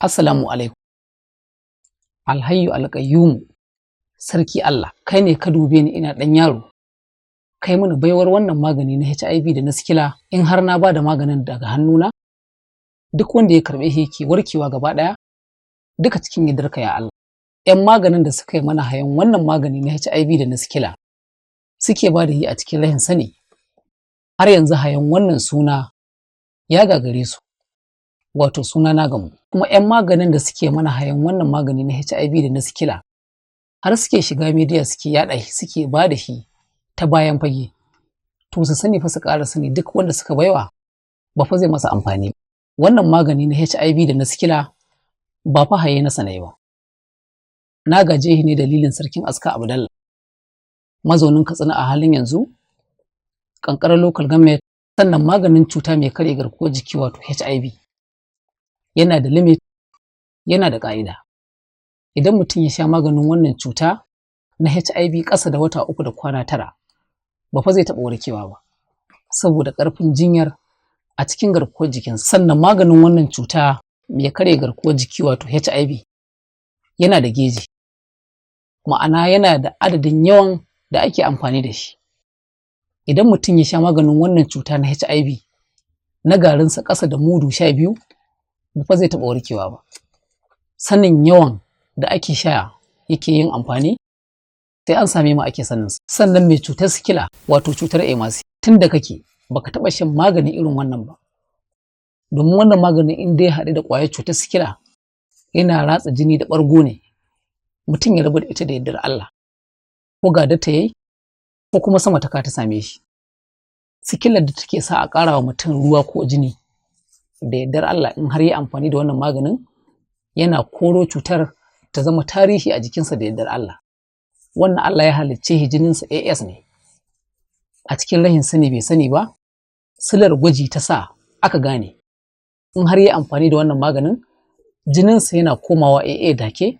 Assalamu alaikum. Alhayyu Alƙayyumu, Sarki Allah, kai ne ka dube ni ina ɗan yaro. Kai mini baiwar wannan magani na HIV da na sikila. In har na ba da maganin daga hannuna, duk wanda ya karɓe shi yake warkewa gaba ɗaya, duka cikin yardarka, ya Allah. 'Yan maganin da suka yi mana hayan wannan magani na HIV da na sikila suke ba da yi a cikin rahin sani, har yanzu hayan wannan suna ya gagare su, wato suna na gamu. Kuma 'yan maganin da suke mana hayan wannan magani na HIV da na sikila har suke shiga media, suke yaɗa shi, suke ba da shi ta bayan fage, to su sani fa, su ƙara sani, duk wanda suka baiwa ba fa zai masa amfani. Wannan magani na HIV da na sikila ba fa haye na sanai ba, na gaje shi ne dalilin Sarkin Aska Abdallah, mazaunin Katsina a halin yanzu, Ƙanƙarar Local Government. Sannan maganin cuta mai karya garkuwar jiki, wato HIV, yana da limit, yana da ƙa'ida. Idan mutum ya sha maganin wannan cuta na HIV ƙasa da wata 3 da kwana 9, ba fa zai taɓa warkewa ba, saboda ƙarfin jinyar a cikin garkuwar jikin. Sannan maganin wannan cuta mai karya garkuwar jiki, wato HIV, yana da geji, ma'ana yana da adadin yawan da ake amfani da shi. Idan mutum ya sha maganin wannan cuta na HIV na garinsa ƙasa da mudu 12, ba fa zai taɓa warkewa ba. Sanin yawan da ake sha yake yin amfani, sai an same mu ake sanin. Sannan mai cutar sikila, wato cutar emasi, tun da kake baka taɓa shan magani irin wannan ba, domin wannan maganin in dai haɗu da ƙwayar cutar sikila, yana ratsa jini da ɓargo ne, mutum ya rabu da ita da yardar Allah, ko ga ta yayi ko kuma sama ta ta same shi. Sikilar da take sa a ƙara wa mutum ruwa ko jini, da yardar Allah, in har yi amfani da wannan maganin, yana koro cutar ta zama tarihi a jikinsa da yardar Allah. Wannan Allah ya halicce shi jininsa AS ne, a cikin rahin sani bai sani ba, silar gwaji ta sa aka gane. In har yi amfani da wannan maganin, jininsa yana komawa AA dake.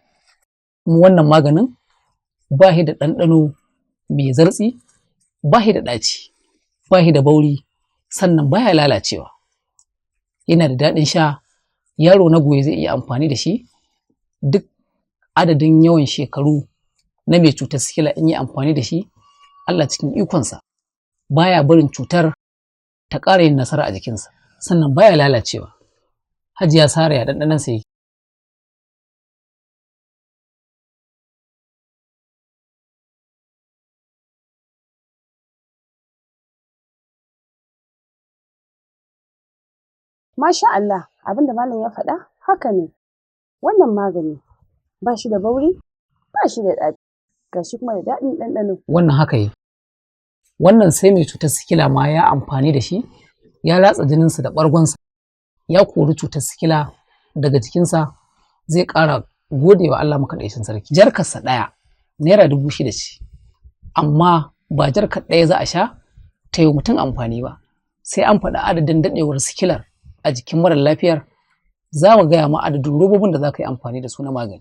Kuma wannan maganin ba shi da ɗanɗano mai zartsi, ba shi da ɗaci, ba shi da bauri, sannan baya lalacewa, yana da daɗin sha. Yaro na goye zai iya amfani da shi. Duk adadin yawan shekaru na mai cutar sikila, in yi amfani da shi, Allah cikin ikonsa baya barin cutar ta ƙara yin nasara a jikinsa, sannan baya lalacewa. Hajiya Sara, ya ɗanɗanon sa yake? Masha Allah, abinda malam ya faɗa haka ne. Wannan magani ba shi da bauri, ba shi da ɗaci, gashi kuma da daɗin ɗanɗano. Wannan haka yake. Wannan sai mai cutar sikila ma ya amfani da shi, ya ratsa jininsa da ɓargonsa, ya kori cutar sikila daga jikinsa, zai ƙara gode wa Allah makaɗaicin sarki. Jarkarsa ɗaya naira 6,000 ce, amma ba jarkar ɗaya za a sha ta yi mutum amfani ba, sai an faɗi adadin daɗewar sikilar a jikin marar lafiyar, za mu gaya ma adadin robobin da za ka yi amfani da su na magani.